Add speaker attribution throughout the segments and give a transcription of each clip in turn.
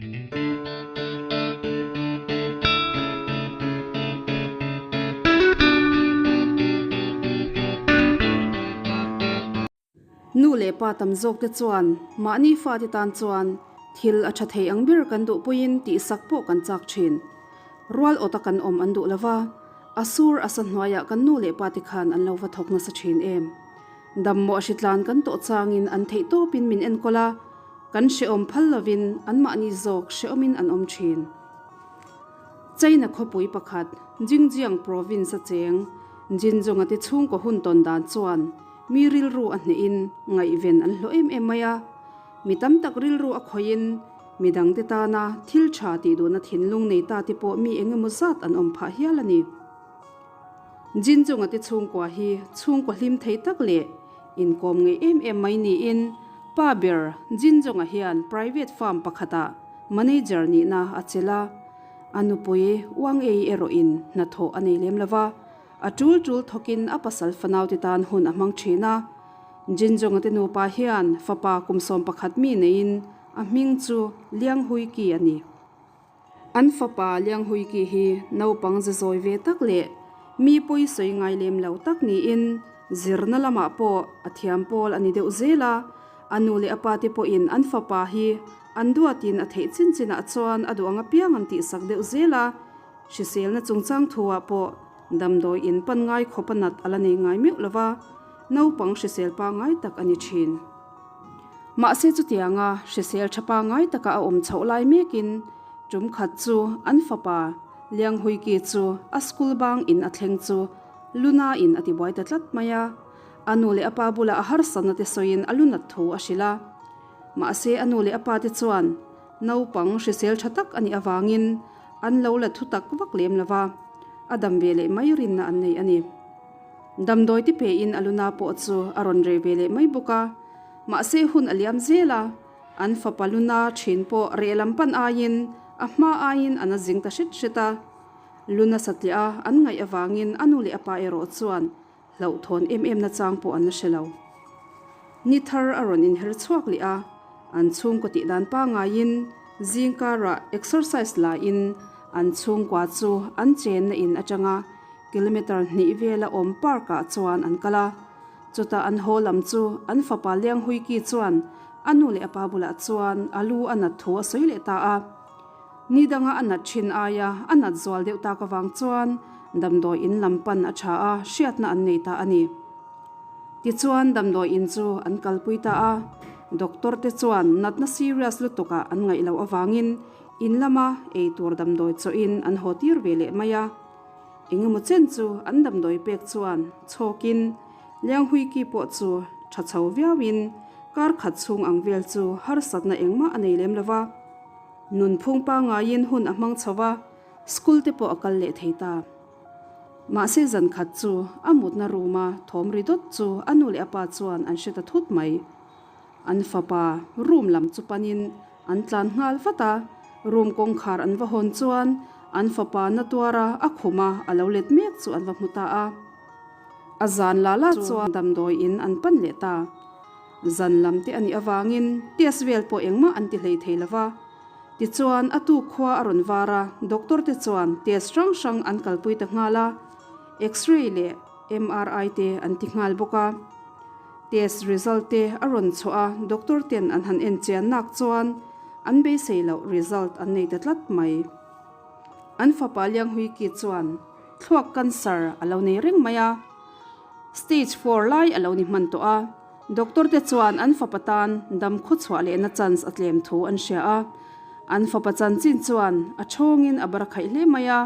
Speaker 1: Nu leh pa tam zawk te chuan mahni fate tan chuan thil a tha thei ang ber kan duhpuiin tihsak pawh kan chak thin. Rual awta kan awm an duh lova, a sur a sa hnuaiah kan nu leh pa te khan an lo va thawk nasa thin em. Dammawh hritlan kan tawh changin an theih tawpin min enkawl a, kan hrehawm phal lovin anmahni zawk hrehawmin an awm thin. China khawpui pakhat Jingjiang province a cheng Jinzhong-a te chhungkaw hun tawn dan chuan mi rilru a hnehin ngaihven an hlawh em em mai a. Mi tam tak rilru a khawihin mi dangte tana thil tha tih duhna thinlung nei ta te pawh mi eng emaw zat an awm phah hial a ni. Jinzhong-a te chhungkua hi chhungkaw hlim thei tak leh inkawm ngei em em mai niin pa ber Jinzhong-a hian private farm pakhatah Manager nihna a chelh a, a nupui Wang Ei erawhin hnathawh a nei lem lo va, a tul tul thawkin a pasal fanaute tan hun a hmang thin a. Jinzhong-a te nupa hian fapa kum 11 mi neiin a hming chu Liang Huiki a ni. An fapa Liang Huiki hi naupang ze zawi ve tak leh mi pawi sawi ngai lem lo tak niin zirna lamah pawh a thiam pawl a ni deuh zel a, a nu leh a pate pawhin an fapa hi An duatin a theih chin chinah chuan a duh ang apiang an tihsak deuh zel a, hriselna chungchang thuah pawh damdawi in pan ngai khawp a nat a la nei ngai meuh lo va, naupang hrisel pangngai tak a ni thin. Mahse chutianga hrisel tha pangngai taka a awm chhoh lai mekin tum khat chu an fapa Liang Huiki chu a school bang in a thleng chu Luna in a tibuai ta tlat mai a, a nu leh a pa bulah a harsatna te sawiin a lunat thu a hrilh a. Mahse a nu leh a pa te chuan naupang hrisel tha tak a nih avangin an lo la thu tak vak lem lo va, a dam ve leh mai rinna an nei a ni. Damdawi ti pein a luna pawh chu a rawn reh ve leh mai bawk a, mahse hun a liam zel a, an fapa luna thin pawh reh lam pan aiin a hma aiin a na zing ta hret hret a. Luna satliah a an ngaih avangin a nu leh a pa erawh chuan Hlauhthawn em em nachang pawh an la hre lo. Ni thar a rawn inher chhuak leh a, an chhungkaw tih dan pangaiin zingkarah exercise laiin an chhungkua chu an chenna in atanga kilometre hnih vela awm park ah chuan an kal a. Chutah an haw lam chu an fapa Lianghuiki chuan a nu leh a pa bulah chuan a lu a nat thu a sawi leh ta a. Ni danga a nat thin aia a nat zual deuh tak avang chuan damdawi in lam pan a tha a, hriatna an nei ta a ni. Tichuan damdawi in chu an kalpui ta a, doctor te chuan natna serious lutukah an ngaih loh avangin in lama ei tur damdawi chawhin an haw tir ve leh mai a. Engemaw chen chu an damdawi pek chuan chhawkin Lianghuiki pawh chu tha chho viauin kar khat chhung ang vel chu harsatna engmah a nei lem lo va. Nunphung pangaiin hun a hmang chho va, school te pawh a kal leh thei ta. Mahse zan khat chu a mutna room a thawm ri dawt chu a nu leh a pa chuan an hre ta thut mai. An fapa room lam chu panin an tlan nghal vat a, room kawngkhar an va hawn chuan an fapa na tuara a khum a a lo let mek chu an va hmu ta a. A zan la la chuan damdawi in an pan leh ta. Zan lam te a nih avangin test vel pawh engmah an ti hlei thei lo va. Tichuan a tuk khua a rawn var a, doctor te chuan test hrang hrang an kalpui ta nghal a, X-ray leh MRI te an ti nghal bawk a. Test result te a rawn chhuah a, doctor ten an han en chian nak chuan an beisei loh result an nei ta tlat mai. An fapa Lianghuiki chuan thluak cancer a lo nei reng mai a. Stage four lai a lo ni hman tawh a, doctor te chuan an fapa tan dam khawchhuah lehna chance a tlem thu an hria a. An fapa chanchin chuan a chhawngin a bar khaih hle mai a,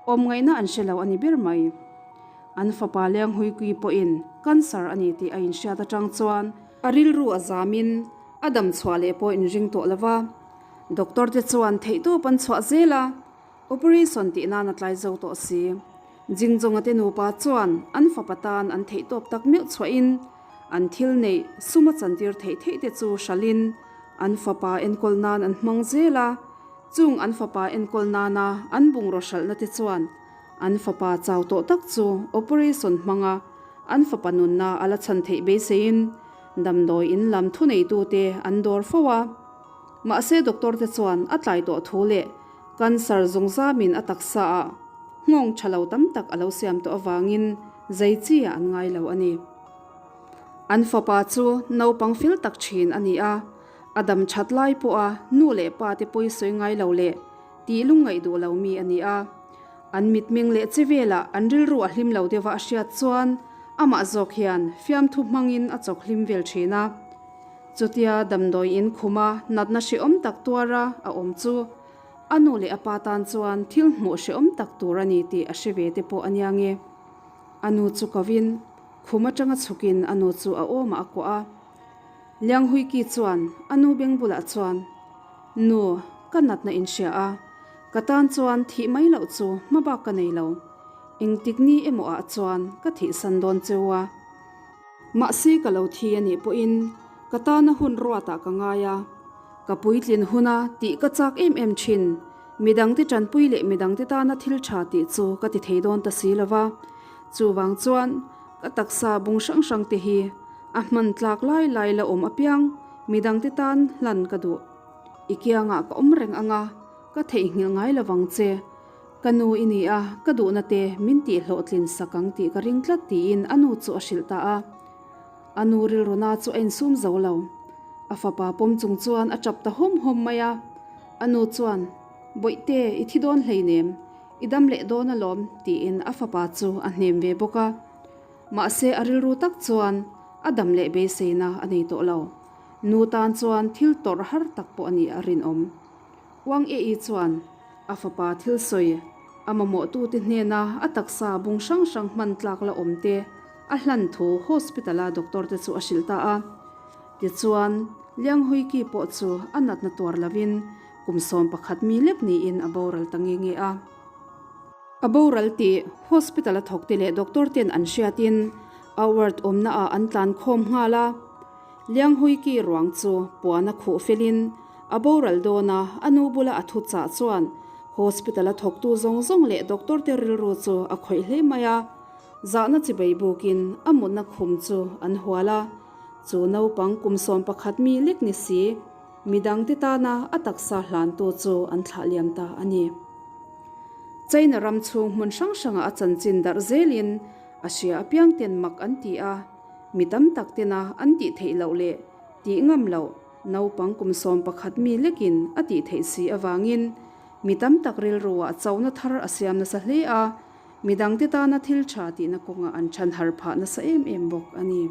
Speaker 1: awm ngaihna an hre lo a ni ber mai. An fapa Lenghuikui pawhin cancer a ni tih a inhriat atang chuan a rilru a zamin a dam chhuah leh pawh inring tawh lo va, doctor te chuan theihtawp an chhuah zel a. Operation tih nan a tlai zo tawh si. Jingzonga te nupa chuan an fapa tan an theihtawp tak meuh chhuahin an thil neih sum a chantir theih theih te chu hralhin an fapa enkawl nan an hmang zel a. Chung an fapa enkawl nana an bungraw hralhna te chuan an fapa chau tawh tak chu operation hmanga an fapa nunna a la chhan theih beiseiin damdawi in lam thuneitute an dawr fo a. Mahse doctor te chuan a tlai tawh thu leh cancer zungzamin a taksa ah nghawng tha lo tam tak a lo siam tawh avangin zai chi ah an ngai lo a ni. An fapa chu naupang fel tak thin a ni a, a dam that lai pawha nu leh pa te pawi sawi ngai lo leh tih lungngaih duh lo mi a ni a. An mitmeng leh che velah an rilru a hlim lo deuha a hriat chuan amah zawk hian fiamthu hmangin a chawk hlim vel thin a. Chutia damdawi in khuma natna hrehawm tak tuara a awm chu a nu leh a pa tan chuan thil hmuh hrehawm tak tur a ni tih a hre ve te pawh a nia nge. A nu chu kovin khum atanga chhukin a nu chu a awmah a kuah a. Lianghuiki chuan a nu beng bulah chuan, Nu, ka natna in hria a, ka tan chuan thih mai loh chu hma bak ka nei lo. Engtik ni emaw ah chuan ka thihsan dawn cheu a. Mahse ka lo thi a nih pawhin ka tana hun ruatah ka ngai a, ka puitlin huna tih ka chak em em thin. Midangte tanpui leh midangte tana thil tha tih chu ka ti thei dawn ta si lo va. Chuvang chuan ka taksa bung hrang hrang te hi a hman tlak lai lai la awm apiang midangte tan hlan ka duh. I kiangah ka awm reng ang a, ka theihnghilh ngai lo vang che. Ka nu i ni a, ka duhna te min tih hlawhtlin sak ang tih ka ring tlat tiin a nu chu a hrilh ta a. A nu rilruna chu a insum zo lo. A fapa pawm chung chuan a tap ta hawm hawm mai a. A nu chuan, Bawihte, i thi dawn hleinem, i dam leh dawn alawm tiin a fapa chu a hnem ve bawk a. Mahse a rilru tak chuan a dam leh beiseina a nei tawh lo. Nu tan chuan thil tawrh har tak pawh a nih a rinawm. Wang Ei chuan a fapa thil sawi a mamawhtute hnena a taksa bung hrang hrang hman tlak la awm te a hlan thu hospital-a doctor te chu a hrilh ta a. Tichuan, Liang Huiki pawh chu a natna tuar lovin kum 11 mi lek niin a boral ta nge nge a. A boral tih hospital-a thawkte leh doctor ten an hriatin a ward awmnaah an tlan khawm nghal a. Liang Huiki ruang chu puan a khuh felin A boral dawn a, a nu bula a thu chah chuan hospital a thawktu zawng zawng leh doctor te rilru chu a khawih hle mai a. Zahna chibei bukin a mutna khum chu an hual a, chu naupang kum 11 mi lek ni si, midangte tana a taksa hlantu chu an thlah liam ta a ni. China ram chhung hmun hrang hrangah a chanchin darh zelin a hria apiang ten mak an ti a, mi tam tak tena an tih theih loh leh tih ngam loh Naupang kum 11 mi lekin a tih theih si avangin mi tam tak rilruah chona thar a siam nasa hle a, midangte tana thil tha tihna kawngah an chhan har phah nasa em em bawk a ni.